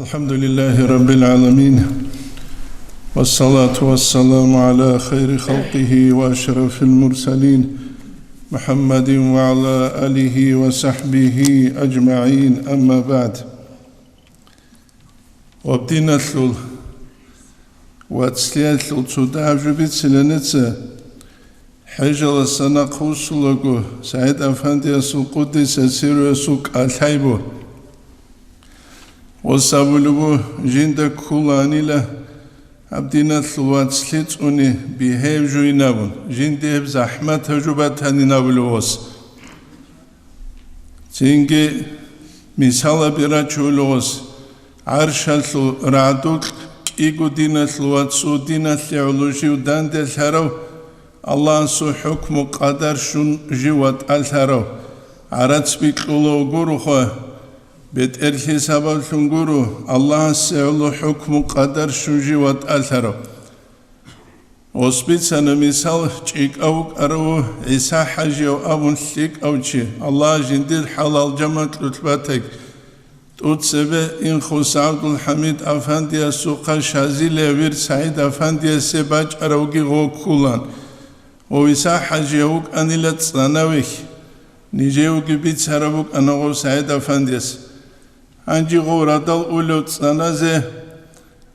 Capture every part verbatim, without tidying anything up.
الحمد لله رب العالمين، والصلاة والسلام على خير خلقه وأشرف المرسلين، محمد وعلى آله وصحبه أجمعين، أما بعد. Гьаб диналъул вацлъиялъул цо дагьаб жо бицила нижеца. ХӀежаласа нахъ вуссулаго, СагӀид-Афандиясул, къуддиса сирругьу, кӀалъай бу. Гъос абулеб бу, жинда кколаанила гьаб диналъул вацлъи цӀуни бигьаяб жо инабун, жинда гьеб захӀматаб жо батанин абулеб гъос. Цинги мисалаби рачулев гъос, гӀаршалъул рагӀдукь кӀиго диналъул вацас диналъе гӀоло жив данделъарав, Аллагьасул хӀукму-къадар щун жив ватӀалъарав, гӀарац бикьулев гуроха, бетӀерлъи сабаблъун гуро Аллагьасе гӀоло хӀукму-къадар щун жив ватӀалъарав. Гъос бицана мисал, чӀикӀав вукӀарав ГӀиса-хӀажияв абун лъикӀав чи, Аллагь жиндир хӀалал жамагӀаталъулъ батаги, тӀоцебе Инхоса ГӀабдулхӀамид-Афандиясухъа Шазилияб вирд СагӀид-Афандиясе бачӀаравги гъов кколаан. Гъов ГӀиса-хӀажияв вукӀанила цӀанавихь, нижеевги бицараб букӀана гъов СагӀид-Афандияс. Гьанже гъов радал улев цӀаназе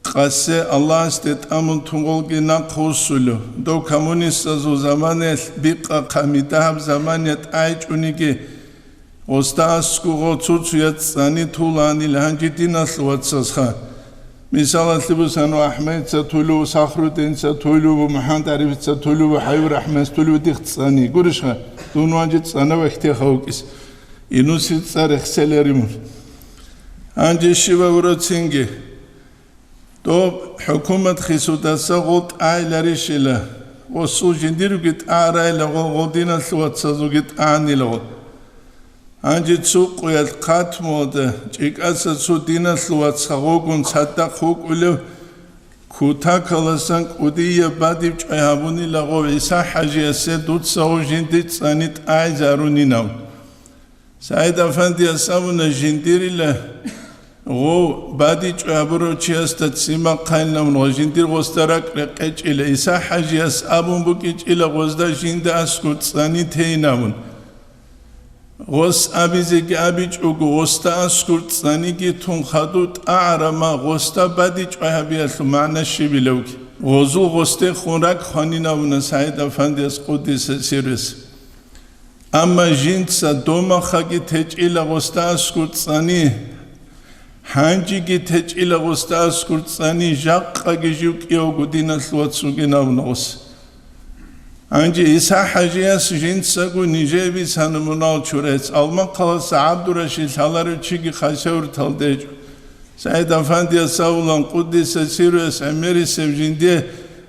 къасе Аллагьасде тӀамун тун гъовги нахъ вуссулев. Дов коммунистазул заманаялъ бикъа-хъами дагьаб замания тӀайчӀониги, гъосда аскӀов гъов цо-цояз цӀани толаанила гьанже диналъул вацасха. Мисалалъе босана, АхӀмадица толев, Сахруддиница толев, МухӀаммад ГӀарифица толев, ХӀабиб РахӀманица толев дихъ цӀани. Гурищха, дун гьанже цӀанавихьтеха вукӀис. Инусил цӀар рехселаримун. Гьанже щиб гьабураб цинги? Доб хӀукумат хисудаса гъол тӀагӀиларищила, гъосул жиндирги тӀагӀарайила гъол, гъол диналъул вацазулги тӀагӀанила гъол. Гьанже цо къоялъ хъатмуялда чӀикӀаса цо диналъул вацха гъогун цадахъ вукӀулев, кутакаласан кӀудияб бадибчӀвай гьабунила гъов ГӀиса-хӀажиясе дуца гъов жинди цӀани тӀагӀизарунинав. СагӀид-Афандияс абуна, жиндирила гъов бадичӀвай гьабурав чиясда ццин бахъайилан абун ва жиндир гъосда ракӀ рекъечӀила, ГӀиса-хӀажияс абун букӀичӀила гъозда жинда аскӀов цӀани тейин абун. Гъос абизеги абичӀого, гъосда аскӀов цӀаниги тун хадув тӀагӀараб мах гъосда бадичӀвай гьабиялъул магӀна щибилевги. Гъозул гъосдехун ракӀ хванин абуна СагӀид-Афандияс, къуддиса сирругьу. Амма жинца домахаги течӀила гъосда аскӀов цӀани, гьанжеги течӀила гъосда аскӀов цӀани, жакъаги жив кӀиявго диналъул вацун вугин абуна гъос. Гьанже ГӀиса-хӀажияс жинцаго нижее бицана мунагьал чураяц, Алмахъаласа ГӀабдурашид лъаларев чиги хасавюрталда гьечӀо. СагӀид-Афандияс абулаан, къуддиса сирругьу, гӀемерисев жинде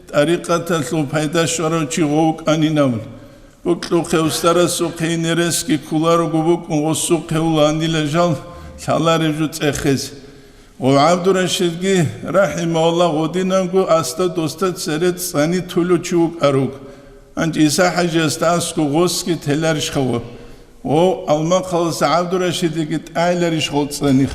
тӀарикъаталъул пайда щварав чи гъов вукӀанин абун. Бокьухъе устарасухъе инересги кколарого букӀун, гъосухъе вулаанила жал лъалареб жо цӀехезе. Гъов ГӀабдурашидги, рахӀимагьуллагь, гъодинанго асда досда цере цӀани толев чи вукӀарав. Гьанже ГӀиса-хӀажиясда аскӀов гъосги теларищха гъо? Гъов Алмахъаласа ГӀабдурашидиги тӀагӀиларищ гъол цӀаних?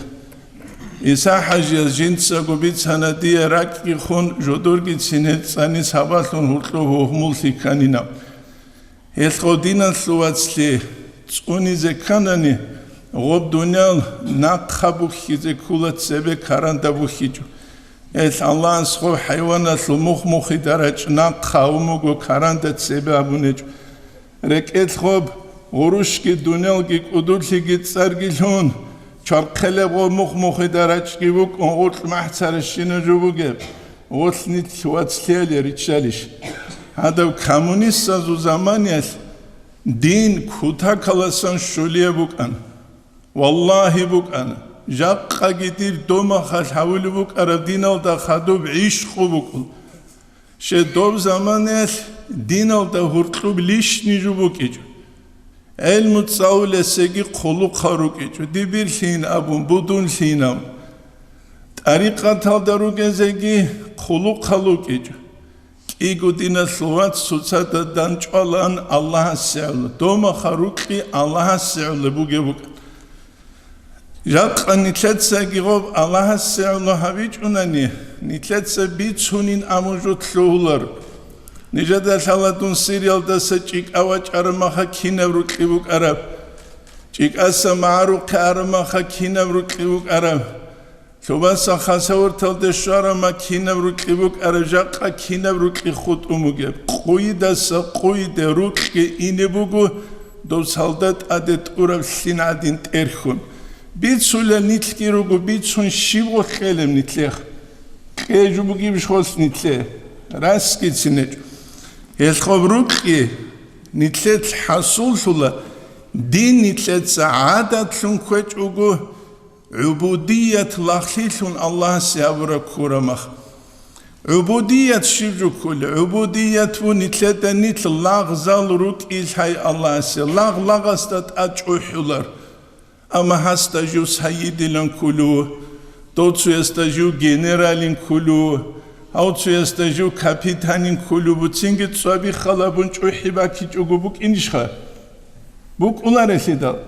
ГӀиса-хӀажияс жинцаго бицана дие ракӀги хун, жодоргицин гьел цӀани сабаблъун гьоркьоб гьугьмуллъи кканин абун. Гьелъ гъов диналъул вацлъи цӀунизе кканани, гъоб дуниял нахъа бухьизе ккола цебе каранда бухьичӀо. Гьелъ Аллагьас гъоб хӀайваналъул мухъ-мухъида рачӀ нахъа гьавун буго, каранда цебе абун гьечӀо. РекӀелъ гъоб гъурущги дуниялги кӀудулъиги цӀарги лъун, чвархъелеб гъоб мухъ-мухъида рачӀги букӀун, гъоркь махӀ царащина жо бугеб. Гъолъ нилъ вацлъияле риччалищ? Гьадаб коммунистазул заманиялъ дин кутакаласан щулияб букӀана. Валлагьи, букӀана. Жакъаги дир домахалъ гьавулеб букӀараб диналда хадуб гӀишкъу букӀун. Щай доб заманаялъ диналда гьоркьоб лишни жо букӀичӀо. ГӀелму цӀалулесеги хъулухъал рукӀичӀо, дибирлъин абун, будунлъин абун. ТӀарикъаталда ругезеги хъулухъал рукӀичӀо. КӀиго диналъул вац цоцазда данчӀвалаан Аллагьасе гӀоло, домаха рукьи Аллагьасе гӀоло бугеб букӀана. Жакъа нилъецаги гъоб Аллагьасе гӀоло гьавичӀунани, нилъеца бицунин абун жо лъугьулар. Нижеда лъала дун Сириялдаса чӀикӀа вачӀараб маха кинаб рукьи букӀараб, чӀикӀаса магӀарухъе араб маха кинаб рукьи букӀараб, лъубаса хасавурталде щвараб ма кинаб рукьи букӀараб, жакъа кинаб рукьи хутӀун бугеб. Къуйдаса къуйде рукьги ине буго, дов солдат тӀаде тӀураб лъин гӀадин тӀерхьун. Бицула нилъги руго, бицун щиб гъоркь кьелеб нилъех? Кье жо бугебищ гъолъ нилъе? Расги цинечӀо. Гьелъ гъоб рукьги нилъелъ хӀасуллъула, дин нилъеца гӀадатлъун кквечӀого, гӀубудият лагълъилъун Аллагьасе гьабураб ккурамах. ГӀубудият щиб жо ккола? ГӀубудият бу нилъеда нилъ лагъзал рукӀи лъай Аллагьасе, лагъ лагъасда тӀад чӀухӀулар. Амма гьасда жив сайидилан кколев, дов цоясда жив генералин кколев, гьав цоясда жив капитанин кколев, буцинги цӀваби халабун чӀухӀи бакичӀого букӀинищха? БукӀуларелъидал.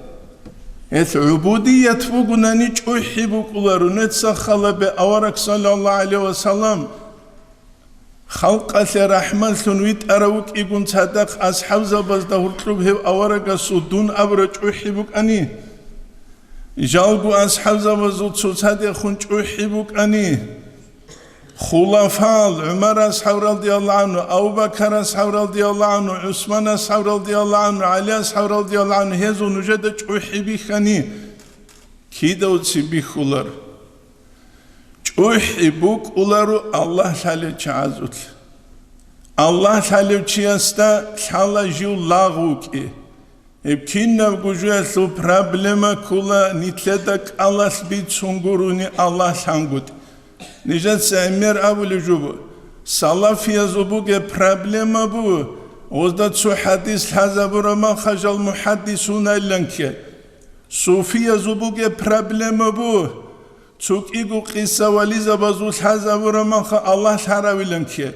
Гьелъ гӀубудият бугунани чӀухӀи букӀуларо. Нуца халабе авараг, саллаллагьу гӀалайгьи вассалам, халкъалъе рахӀматлъун витӀарав вукӀигун цадахъ асхӀабзабазда гьуркьуб гьев аварагасул дун абураб чӀухӀи букӀани, жалго асхӀабзабазул цоцадехун чӀухӀи букӀани, хулафал, ГӀумар асхӀаб радияллагьу гӀангьу, Абу Бакар асхӀаб радияллагьу гӀангьу, ГӀусман асхӀаб радияллагьу гӀангьу, ГӀали асхӀаб радияллагьу гӀангьу, гьезул нужеда чӀухӀи бихьани, кидавцин бихьулар? ЧӀухӀи букӀуларо Аллагь лъалев чагӀазулъ. Аллагь лъалев чиясда лъала жив лагъ вукӀи. Гьеб кинабго жоялъул проблема ккола нилъеда кӀалалъ бицун гурони Аллагь лъангутӀи. Нижеца гӀемер абулеб жо бу, салафиязул бугеб проблема бу, гъозда цо хӀадис лъазабураб маха жал мухӀаддисунайилан ккей. Суфиязул бугеб проблема бу, цо кӀиго къиса вализабазул лъазабураб маха Аллагь лъаравилан ккей.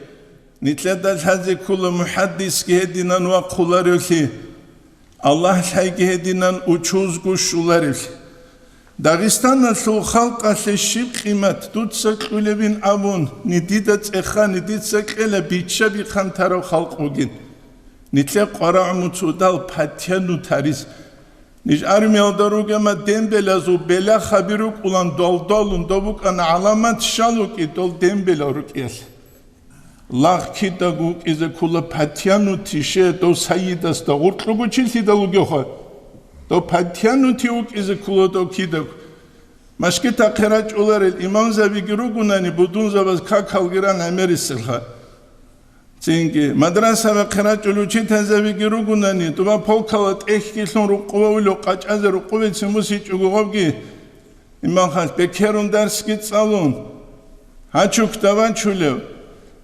Нилъеда лъазе ккола мухӀаддисги гьединан вахъуларевлъи, Аллагь лъайги гьединан учузго щуларевлъи. Дагъистаналъул халкъалъе щиб къимат дуца кьулебин абун, ни дида цӀехани, дица кьела биччаби хъантарав халкъ вугин. Нилъер къварагӀмуцудал патяну тарис. Ниж армиялда ругема дембелазул белахаби рукӀулан долдолун дов букӀана гӀаламат щал вукӀи дол дембелал рукӀиялъ. Лагъ кидаго вукӀизе ккола патянути, ше дов сайидасда гъуркьуго чи лъидал вугевха? Дов патянути вукӀизе ккола дов кидаго. Машгитахъе рачӀуларел имамзабиги ругунани, будунзабаз какалги ран гӀемериселха. Цинги, мадрасабахъе рачӀул учительзабиги ругунани, тӀуба полкала тӀехьги лъун рукъувавулев къачӀазе рукъубецин бусичӀого гъобги, имахалъ бекерун дарсги цӀалун, гьачукда бачулев,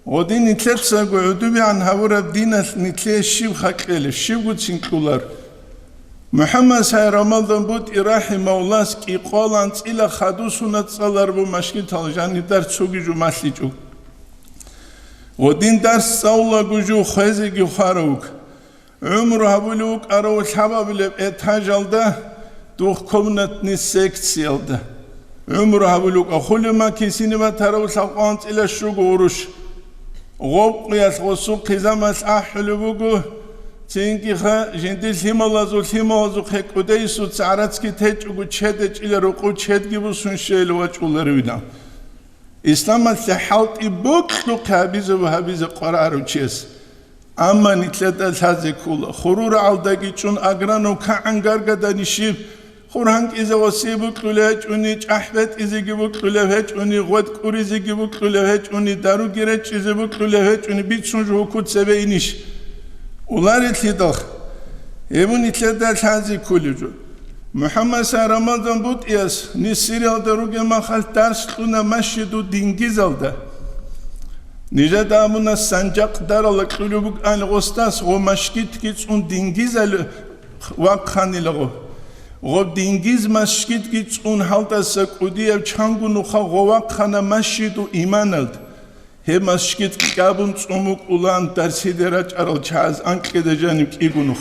гъодин нилъецаго гӀудубигӀан гьавураб диналъ нилъее щиб хакьелеб, щибгуцин кьулар? МухӀаммад Сай Рамадан БутӀи рахӀимагьуллас кӀикъоялда анцӀила хадусуна цӀалараб машгитал жаниб дарс цоги жо малъичӀого. Гъодин дарс цӀалулаго жо хвезеги хваравуг. ГӀумру гьабулев вукӀарав лъабабилеб этажалда, двухкомнатный секциялда. ГӀумру гьабулев вукӀа хулима кисине батарав лъабкъоялда анцӀила щуго урущ. Гъобкъуялъ гъосул хъизамалъ ахӀулеб буго, цинги ха жинди лъималазул лъималазухъе кӀудейсуца гӀарацги течӀого чеде чӀила рукъу чедги бусун щейила вачӀуларивина. Исламалъе хӀалтӀи бокьухъе гьабизе ва гьабизе къварагӀарав чияс. Амма нилъеда лъазе ккола, хурурагӀалдаги чӀун аграно кагӀан гаргадани щиб, хур гьанкӀизе гъосие бокьулев гьечӀони, чӀахӀ бетӀизеги бокьулев гьечӀони, гъвет кӀуризеги бокьулев гьечӀони, даруги речӀчӀизе бокьулев гьечӀони, бицун жо гьукуцебе инищ? Уларелъидалха, гьеб нилъеда лъазе кколеб жо. МухӀаммад Сай Рамадан БутӀияс Сириялда ругеб махалъ дарс кьуна Масжиду Дингизалда. Нижеда абуна, санжакъдарала кьулеб букӀан гъосдас гъо машгитги цӀун дингизал вахъанила гъо. Гъо дингиз машгитги цӀун гьалдаса кӀудияб чанго нуха гъо вахъана Масжиду Иманалда. Гьеб машгит кьабун цӀун букӀулан дарсиде рачӀарал чагӀаз анкьида жаниб кӀиго нух,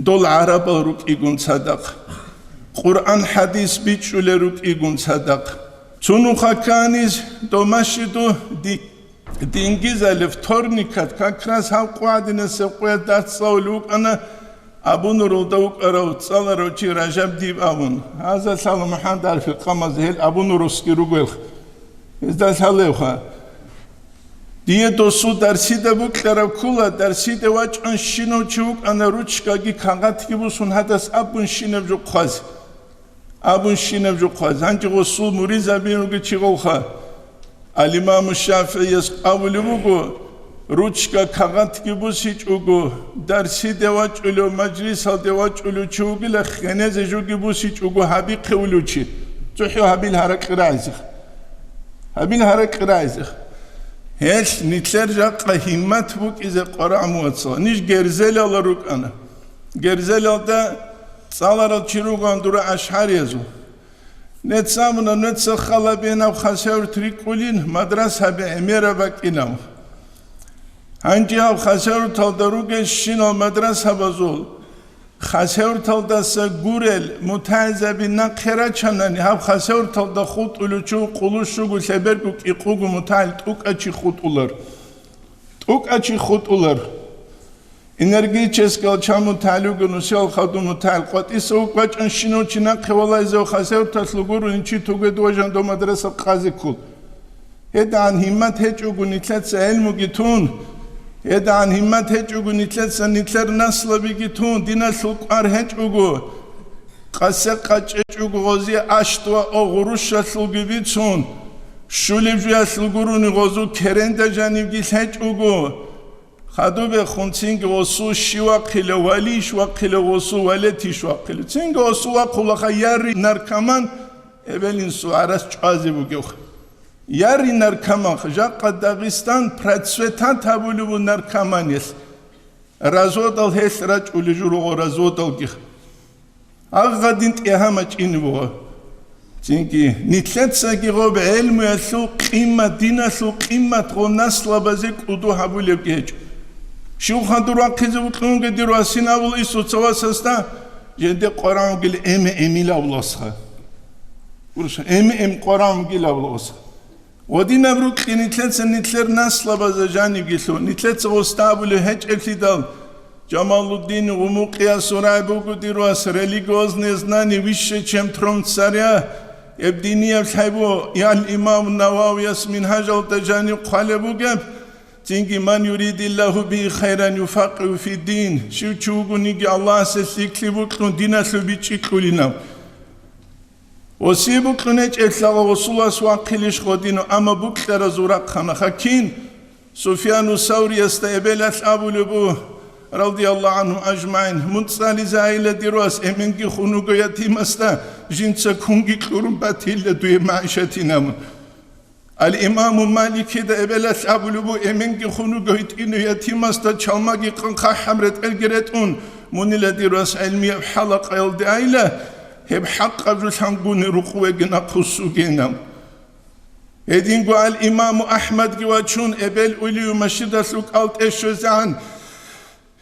дол гӀарабал рукӀигун цадахъ. Къуръан-хӀадис бичӀчӀулел рукӀигун цадахъ. Цо нуха кканиз домашиду ди-, дингизали вторникат, как раз гьав къвадинасеб къоялъ дарс цӀалулев вукӀана, Абу Нурулда вукӀарав цӀаларав чи Ражаб диб абун. Гьаза лъала МухӀаммад Арфил къамаз гьел Абу Нурусги ругелха. Гьезда лъалевха. Дие досул дарсида букьараб ккола, дарсиде вачӀун щинав чи вукӀана ручкаги кагъатги бусун гьадас абун щинаб жо хъвазе. Абун щинаб жо хъвазе. Гьанже гъосул муридзабин ругел чи гъолха. Ал-Имаму ШафигӀияс абулеб буго, ручка кагъатги бусичӀого, дарсиде вачӀулев, мажлисалде вачӀулев чи вугила, хенезе жоги бусичӀого гьабихъе улев чи. ЦохӀо гьабил гьаракь рагӀизеха. Гьабил гьаракь рагӀизеха. Гьелъ нилъер жакъа гьиммат букӀизе къварагӀмугьацала. Ниж герзелала рукӀана. Герзелалда цӀаларал чи ругоан дура ашгӀариязул. Нецамуна, нуца хала бенаб Хасавюрт рикӀкӀулин, мадрасаби гӀемераб бакӀинав. Гьанже гьаб Хасавюрталда ругелщинал мадрасабазул Хасавюрталдаса гурел мутагӀилзаби нахъе рачанани, гьаб Хасавюрталда хутӀулев чи къулущуго лъеберго кӀикъого мутагӀил тӀукӀачи хутӀулар. ТӀукӀачи хутӀулар. Энергическал чан мутагӀил вуго, нусиялъул хадуб мутагӀил, къватӀиса вукӀ вачӀун щинав чи нахъе валайзе ва Хасавюрталъул гурони чи тугеду важан дов мадраса къазе ккол. ГьедагӀан гьиммат гьечӀого нилъеца гӀелмуги тун, гьедагӀан гьиммат гьечӀого нилъеца нилъер наслабиги тун, диналъул кӀвар гьечӀого, къасе къачӀечӀого гъозие ащдва о гъурущалъулги бицун, щулеб жоялъул гурони гъозул керенда жанибги лъечӀого, хадубехун цинги гъосул щив вахъила, валийищ вахъила, гъосул валетийищ вахъила. Цинги гъосул вахъулаха ярри наркоман, эбел-инсул гӀарац чӀвазе бугевха. Ярри наркоманха, жакъа Дагъистан процветат гьабулеб бу наркоманиялъ. Разводал гьелъ рачӀулел жо руго разводалги. Агъадин тӀегьама чӀине буго. Цинги нилъецаги гъоб гӀелмуялъул къимат, диналъул къимат гъоб наслабазе кӀуду гьабулебги гьечӀо. Щив хадур вахъизе вукьунги дир васин абула исуца васасда, жинде къварагӀунгил эме-эмил абуласха. Гьурса, эме-эм къварагӀунгил абуласха. Гъодинаб рукьи нилъеца нилъер наслабазда жанибги лъугьун, нилъеца гъоста абулеб гьечӀеблъидал, Жамалуддин Гъумукъиясул рагӀи буго дир вас, религиозные знания выше, чем трон царя, гьеб динияб лъай бу, ял имам Нававияс Мингьажалда жаниб хъвалеб бугеб, цинги, «Ман юридиллагьу бигьи хайран юфаккъигьу фиддин», щив чи вугониги Аллагьасе лъикӀлъи букьун диналъул бичӀчӀи кьулинав. Гъосие букьун гьечӀеблъагъа гъосулас вахъилищ гъодино, амма букьаразул рахъанаха кин? Суфьяну Савриясда эбелалъ абулеб бу, радияллагьу гӀанхум ажмагӀин, мун цӀализе айила дир вас, эменги хун вуго ятимасда, жинца кунги кьурун батила дуе магӀишатин абун. Ал-Имаму Маликида эбелалъ абулеб бу, эменги хун вуго гьитӀинав ятимасда чалмаги къан хъахӀаб ретӀелги ретӀун, мунила дир вас гӀелмияб хӀалакъаялде айила, гьеб хӀакъаб жо лъангуни рукъувеги нахъвуссугейилан. Гьединго ал-Имаму АхӀмадги вачун, эбел улев машидалъул кӀалтӀе щвезегӀан,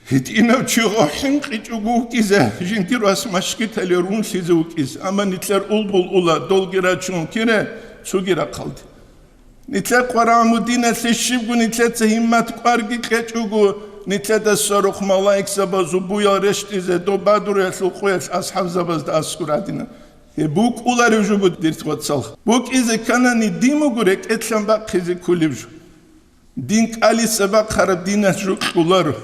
гьитӀинав чи гъов хӀинкъичӀого вукӀизе, жиндир вас машгитале рунлъизе вукӀизе, амма нилъер улбул ула долги рачун кире цоги рахъалде. Нилъер къварагӀму диналъе щибго нилъеца гьиммат кӀварги кьечӀого, нилъеда сверухъ малаикзабазул буял рещтӀизе доб бадруялъул къоялъ асхӀабзабазда аскӀор гьадинаб. Гьеб букӀуларев жо буго, дир вацал. БукӀизе кканани, дин буго рекӀелъан бахъизе кколеб жо. Дин кӀалиса бахъараб диналъ жо кьоларо.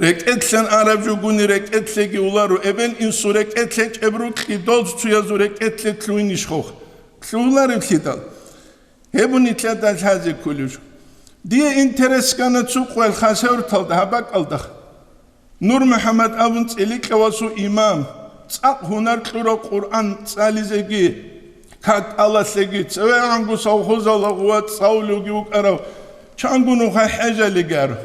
РекӀелъан араб жо гуни рекӀелъеги уларо, эбел-инсул рекӀелъ гьечӀеб рукьи долцуязул рекӀелъе лъугьинищ хох? Лъугьулареблъидал. Гьеб нилъеда лъазе кколеб жо. Дие интерес ккана цо къоялъ Хасавюрталда гьаб бакӀалда. Нур МухӀаммад абун цӀиликӀавасул имам, цӀакъ гьунар кьурав, Къуръан цӀализеги, как алалъеги, цевегӀанго совхозалда гъуват цӀалулевги вукӀарав, чанго нуха хӀежалиги гьарав.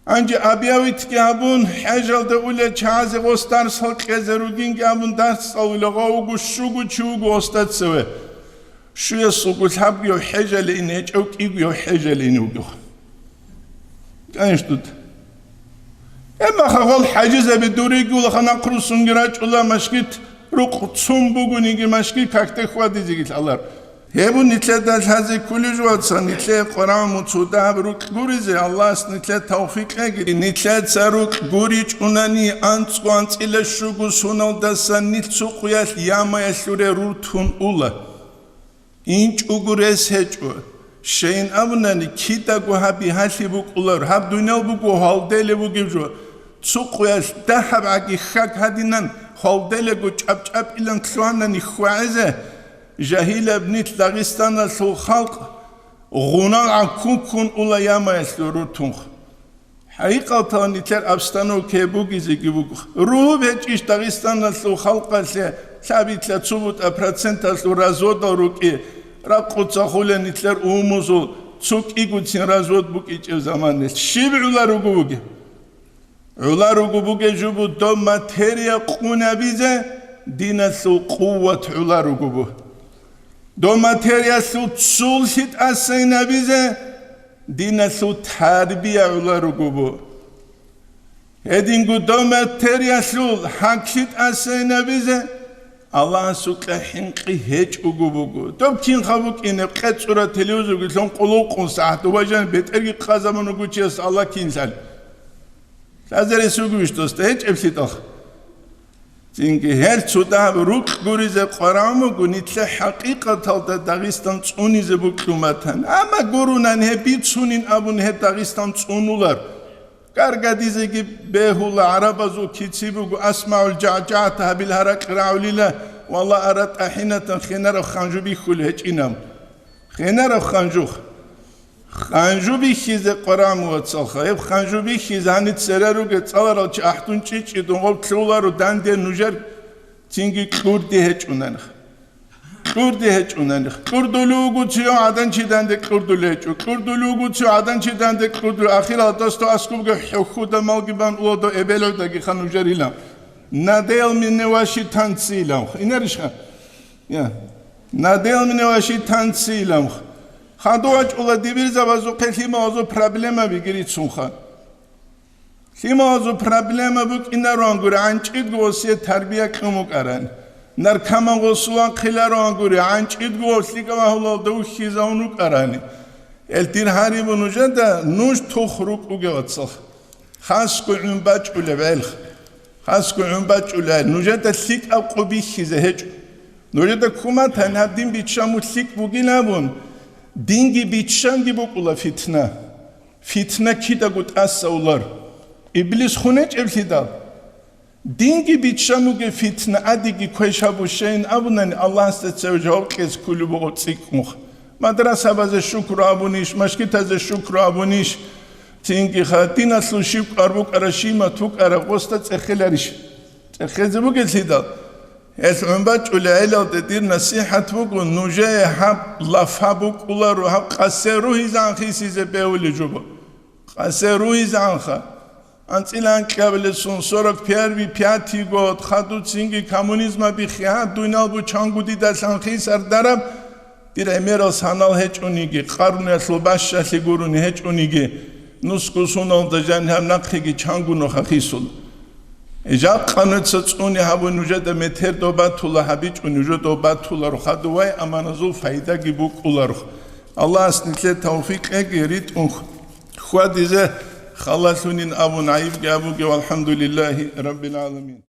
Гьанже объявитги гьабун, хӀежалда улел чагӀазе гъос дарсал кьезе ругинги абун дарс цӀалулев гъов вуго, щуго чи вуго гъосда цеве. Щуясулго лъабгояв хӀежале ине гьечӀев, кӀигояв хӀежале ине вугев. Конечно, тут. Гьебмаха гъол хӀажизаби дуриги улаха нахъруссунги рачӀула машгит, рукъ цун бугониги машгит какде хьвадизеги лъалар. Гьеб нилъеда лъазе кколеб жо, вацал, нилъее Къуран муцудаб рукъ гуризе, Аллагьас нилъее тавфикъ кьеги. Нилъеца рукъ гуричӀунани анцӀго анцӀила щуго суналдасан нилъ цо къуялъ ямаялъуре руртун ула. ИнчӀого рес гьечӀо. Щайин абунани, кидаго гьаб бигьалъи букӀулар, гьаб дуниял буго гьалделеб бугеб жо. Цо къуялъ дагьаб гӀаги хьаг гьадинан гьалделего чӀабчӀабилан лъугьанани хьвагӀизе, жагьилаб нилъ Дагъистаналъул халкъ гъунал гӀаккун ккун ула ямаялъул руртунха. ХӀакъикъаталда нилъер обстановка бугезеги буго. Ругьу гьечӀищ Дагъистаналъул халкъалъе лъабилъа цо бутӀа проценталъул разводал рукӀи, ракъуца хула нилъер умумузул цо кӀигоцин развод букӀичӀеб заманалъ. Щиб гӀула руго бугеб? ГӀула руго бугеб жо бу доб материя къунабизе диналъул къуват гӀула руго бу. Доб материялъул цоллъи тӀасайинабизе диналъул тарбия гӀула руго бу. Гьединго доб материялъул хӀаклъи тӀасайинабизе Аллагьасукьа хӀинкъи гьечӀого буго. Доб кинха букӀине, къецӀура телевизорги лъун къулукъун сахӀат, дубажан бетӀерги къазабун руго чияс Аллагь кинлъан. Лъазарес вугевищ досда гьечӀеблъидал? Цинги гьел цо дагьаб рукъ гуризе къварагӀун буго, нилъер хӀакъикъаталда Дагъистан цӀунизе букӀун батани. Амма гурунан гьеб бицунин абун гьеб Дагъистан цӀунулар. Гаргадизеги бегьула, гӀарабазул кици буго, асмагӀул жагӀжагӀат гьабил гьаракь рагӀулила, валла ара тӀахӀинатан хинараб ханжу бихьулеб гьечӀинаб. Хинараб ханжух. Ханжу бихьизе къварагӀун, вацалха. Гьеб ханжу бихьизе гьаниб цере ругел цӀаларал чи ахӀдун чӀичӀидун гъоб лъугьуларо данде нужер цинги кьурди гьечӀунанха. Кьурди гьечӀунанха. Кьурдулев вуго цо гӀадан чи данде кьурдулев гьечӀо. Кьурдулев вуго цо гӀадан чи данде кьурдулев. Ахиралда досда аскӀобги хӀухьуда малги бан уладо эбел гӀодагиха нужер илан. Надоел мне ваши танцы иланха. Инарищха? Я. Надоел мне ваши танцы иланха. Хадув вачӀула дибирзабазухъе лъималазул проблемабиги рицунха. Лъималазул проблема букӀинаруан гури, гӀанчӀидго осие тарбия кьун букӀарани. Наркоман гъосулан хъиларуан гури, гӀанчӀидго лъикӀав агьлуялда вихьизавун вукӀарани. Гьел дир гьарибу нужеда нуж тух рукӀуге, вацал. Хасго гӀун бачӀулеб гӀелх. Хасго гӀун бачӀулеб гӀел. Нужеда лъикӀаб къо бихьизе гьечӀо. Нужеда куматани гьаб дин биччан мун лъикӀ бугин абун, динги биччанги букӀула фитна. Фитна кидаго тӀаса улар. Иблис хун гьечӀеблъидал. Динги биччан бугеб фитна, адиги квеш гьабу щайин абунани, Аллагьасда цеве жаваб кьезе кколеб буго цӀикӀкӀунха. Мадрасабазе шукру абунищ, машгитазе шукру абунищ, цинги ха диналъул щиб кӀвар букӀараб, щимат букӀараб гъосда цӀехеларищ? ЦӀехезе бугелъидал. Гьелъ гӀун бачӀулел гӀелалде дир насихӀат буго, нужее гьаб лафа букӀуларо, гьаб къасе ругьизанха хисизе бегьулеб жо бу. Къасе ругьизанха. АнцӀила анкьабилесун сорок первый, пятый год, хадуцинги коммунизма биххи гьаб дунял бу чангу дидалъан хисардараб, дир гӀемерал санал гьечӀониги, къарруниялъул бащалъи гурони гьечӀониги, нусго суналда жаниб гьаб нахъеги чангу нуха хисула. Жакъа нуца цӀуни гьабун нужеда метер доб батула, гьабичӀо нужеда доб батуларо, хадувай аманазул пайдаги букӀуларо. Аллагьас нилъе тавфикъ кьеги, ритӀун хьвадизе халалъунин абун гӀайибги абуге, валхӀамдулиллагьи раббил гӀаламин.